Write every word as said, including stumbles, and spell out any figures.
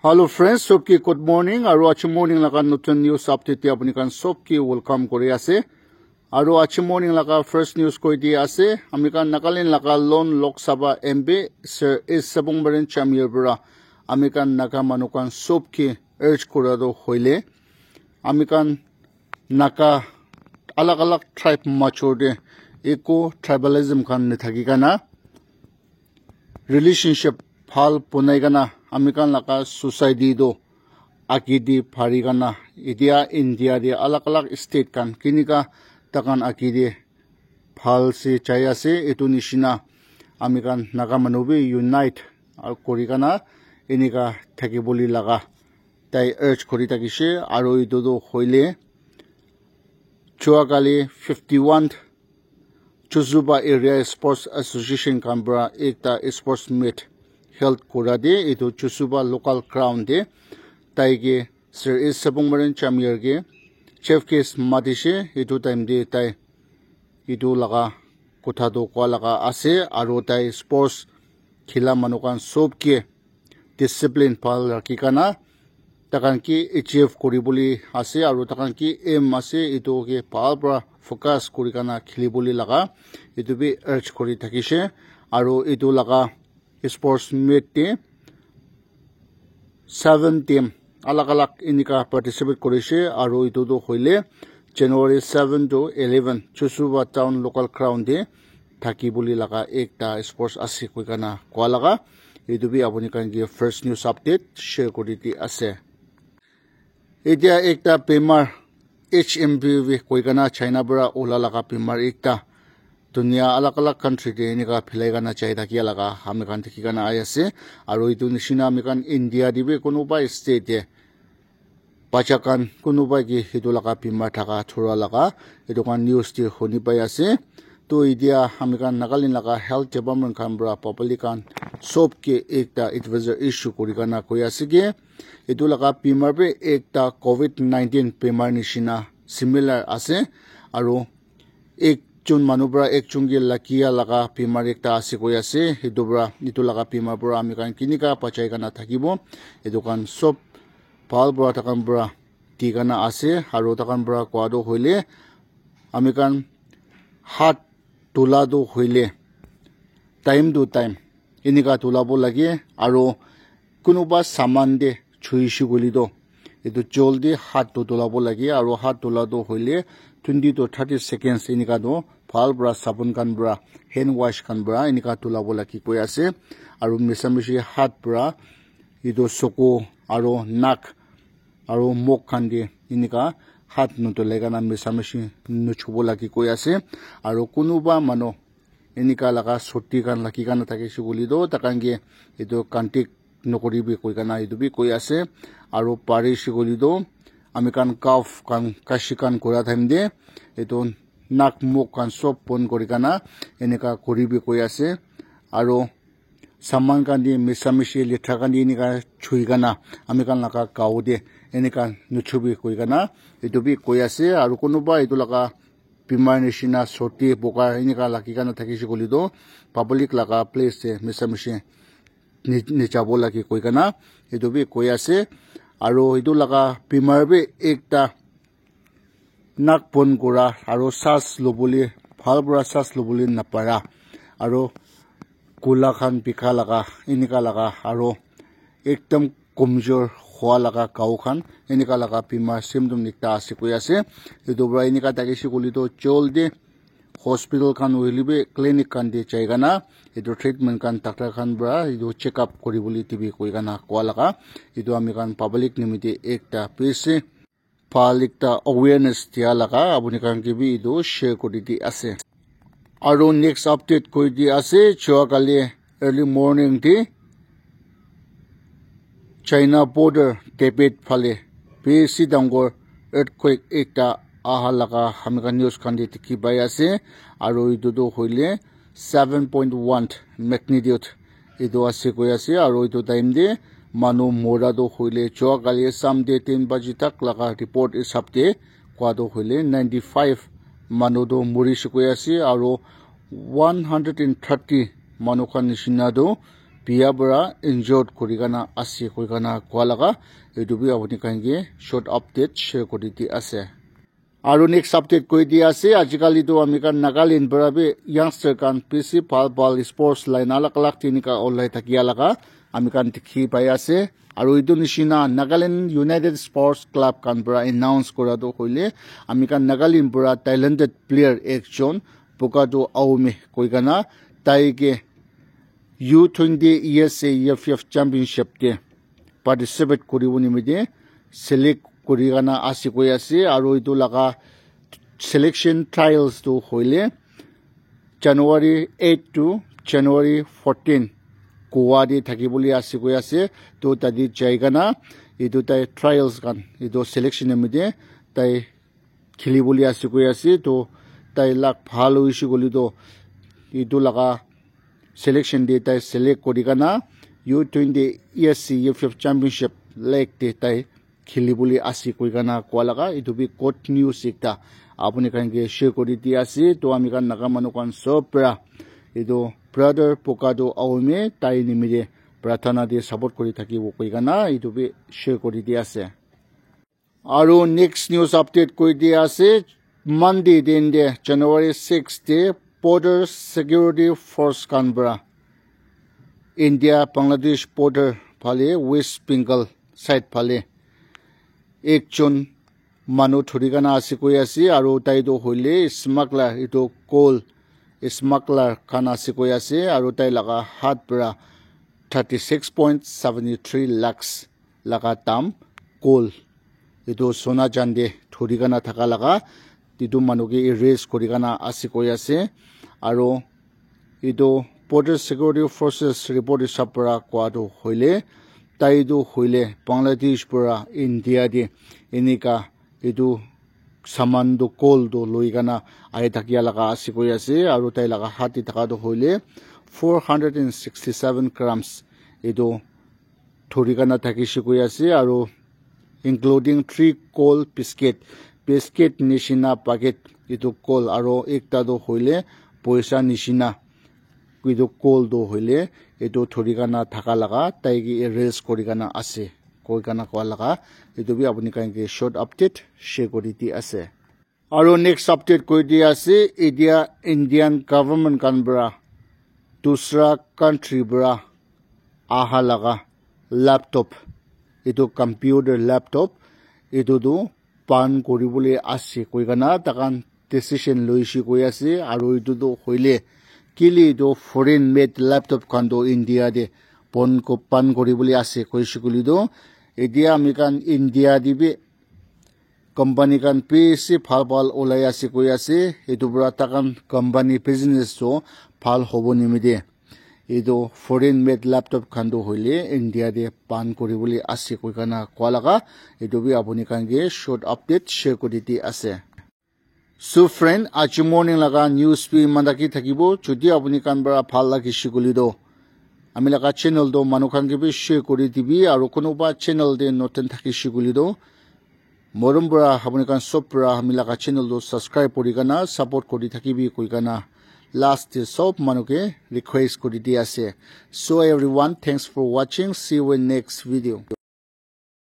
Hello friends, sob ke good morning. Aru achi morning laga notun news update te apuni khan sob ke welcome kori ase. Aru achi morning laga first news koi di ase, ami khan Nagaland laga lone Lok Sabha M P Sir S Sabongbaran Chamir para ami khan Naga manu khan sob ke urge kora tu hoile, ami khan Naga alag alag tribe major te eko tribalism khan nathaki kana relationship bhal bonai kana ami khan laga society tu age te bhari kana, etia India te alag alag state khan kinika takan age te bhal se jai ase, etu nishina ami khan Naga manu bi unite kori kana enika thaki bole laga tai urge kori thakise. Aru etu tu hoile Chua kali fifty one Chozuba Area Sports Association khan para ekta sports meet held kora te etu Chozuba local ground te tai ke Sir S Sabongbaran Chamir ke chief guest matise. Etu time te tai etu laga kotha tu koa laga ase, aru tai sports khela manu khan sob ke discipline bhal rakhi kana takan ki achieve kori bole ase aru takan ki aim ase etu ke bhal para focus kori kana kheli bole laga etu bi urge kori thakise. Aru etu laga sports meet te seven team alag alag enika participate korise aru etu tu hoile January seven to eleven Chozuba town local ground te thaki bole laga ekta sports ase koi kana koa laga etu bi apuni khan ke first news update share kori di ase. Etia ekta bemar H M P V koi kana China para ula laga bemar ekta dunia alag alag country te enika philai kana jai thakia laga ami khan dikhi kana ahi ase. Aru etu nishina ami khan India te bi kunuba state te bacha khan kunuba ke etu laga bemar thaka thura laga etu khan news te huni pai ase. To etia ami khan Nagaland laga health department khan para public khan sob ke ekta advisor issue kori kana koi ase ke etu laga bemar bi ekta covid nineteen bemar nishina similar ase. Aru ekjon manu para ekjon ke lagia laga bemar ekta ase koi ase. Etu para etu laga bemar para ami khan kinika bachai kana thakibo, etu khan sob bhal para takan para di kana ase. Aru takan para koa tu hoile ami khan hath dhula tu hoile time to time enika dhula bo lage. Aru kunuba saman te chuise koile tu etu joldi hath tu dhula bo lage. Aru hath dhula tu hoile twenty to thirty seconds enika tu bhal para sabun khan para hand wash khan para enika dhula bo lage koi ase. Aru misa misi hath para etu soku aru nak aru muk khan te enika hath nudhulai kana misa misi nuchubo lage koi ase. Aru kunuba manu enika laga sorti khan lagi kana thakise koile tu takan ke etu contact nokori bi koi kana etu bi koi ase. Aru parise koile tu ami khan cough khan khasi khan kora time te etu nak muk khan sob bon kori kana enika kori bi koi ase. Aru saman khan te misa misi letera khan te enika chui kana ami khan laga gao te enika nuchubi koi kana etu bi koi ase. Aru kunuba etu laga bemar nishina sorti boka enika lagi kana thakise koile tu public laga place te misa misi ni- nichabo lage koi kana etu bi koi ase. Aru etu laga bemar bi ekta nak bon kora aru saas lobole bhal para saas lobole napara aru gola khan bikha laga enika laga aru ekdam komjor hua laga gao khan enika laga bemar symptom ekta ase koi ase. Etu para enika thakise koile tu joldi hospital khan hoile bi clinic khan te jai kana etu treatment khan doctor khan para etu check up kori bole dibi koi kana koa laga etu ami khan public nimite ekta bishi bhal ekta awareness dia laga apuni khan ke bi etu share kori di ase. Aru next update koi di ase, jua kali early morning te China border Tibet phale bishi dangor earthquake ekta aha laga ami khan news khan te dikhi pai ase. Aru etu tu hoile seven point one magnitude etu ase koi ase. Aru etu time te manu mora tu hoile jua kali sham te tin baji tak laga report hisab te koa tu hoile ninety five manu tu morise koi ase aru one hundred and thirty manu khan nishina tu bia para injured kuri kana ase koi kana koa laga etu bi apuni khan ke short update share kuri di ase. Aru next update koi di ase, ajikali tu ami khan Nagaland para bi youngster khan bishi bhal bhal sports line alak alak tenika olai thakia laga ami khan dikhi pai ase. Aru etu nishina Nagaland United Sports Club khan para announce kura tu hoile ami khan Nagaland para talented player ekjon Pokado Aume koi kana tai ke U twenty E S A F F Championship te participate kuribo nimite select kuri kana ase koi ase, aru etu laga selection trials tu hoile January eight to January fourteen Goa te thaki bole ase koi ase. To tate jai kana etu tai trials khan etu selection nimite tai kheli bole ase koi ase. To tai luck bhal hoise koile to etu laga selection te tai select kuri kana U twenty E S C F F Championship leg te tai kheli bole ase koi kana koa laga etu bi good news ekta apuni khan ke share kuri di ase. To ami khan Naga manu khan sob para etu brother Pokado Aume tai nimite prarthana te support kuri thakibo koi kana etu bi share kuri di ase. Aru next news update koi di ase, Monday din de January six de border security force khan para India Bangladesh border phale West Bengal side phale ekjon manu thori kana ase koi ase, aru tai tu hoile smuggler, etu gold smuggler khan ase koi ase, aru tai laga hath para thirty six point seventy three lakhs laga dam gold etu sona chan de thori kana thaka laga etu manu ke arrest kuri kana ase koi ase. Aru etu border security forces report hisab para koa tu hoile tai tu hoile Bangladesh para India de enika etu saman tu gold tu loi kana ahi thakia laga ase koi ase, aru tai laga hath de thaka tu hoile four hundred and sixty seven grams etu thori kana thakise koi ase, aru including three gold biscuit, biscuit nishina packet etu gold, aru ekta tu hoile poisa nishina etu gold tu hoile etu thori kana thaka laga tai ke arrest kuri kana ase koi kana koa laga etu bi apuni khan ke short update share kuri di ase. Aru next update koi di ase, etia Indian government khan para dusra country para aha laga laptop, etu computer laptop, etu tu ban kuri bole ase koi kana takhan decision loise koi ase. Aru etu tu hoile kile etu foreign made laptop khan tu India de bon ko ban kuri bole ase koise koile tu etia ami khan India de bi company khan bishi bhal bhal olai ase koi ase, etu para takhan company business tu bhal hobo nimite etu foreign made laptop khan tu hoile India de ban kuri bole ase koi kana koa laga etu bi apuni khan ke short update share kuri di ase. So friend, aji morning laga news bi iman taki thakibo. Jodi apuni khan para bhal lagise koile tu ami laga channel tu manu khan ke bi share kuri dibi, aru kunuba channel de notun thakise koile tu morom para apuni khan sob para ami laga channel tu subscribe kuri kana support kuri thakibi koi kana last de sob manu ke request kuri di ase. So everyone, thanks for watching. See you in next video.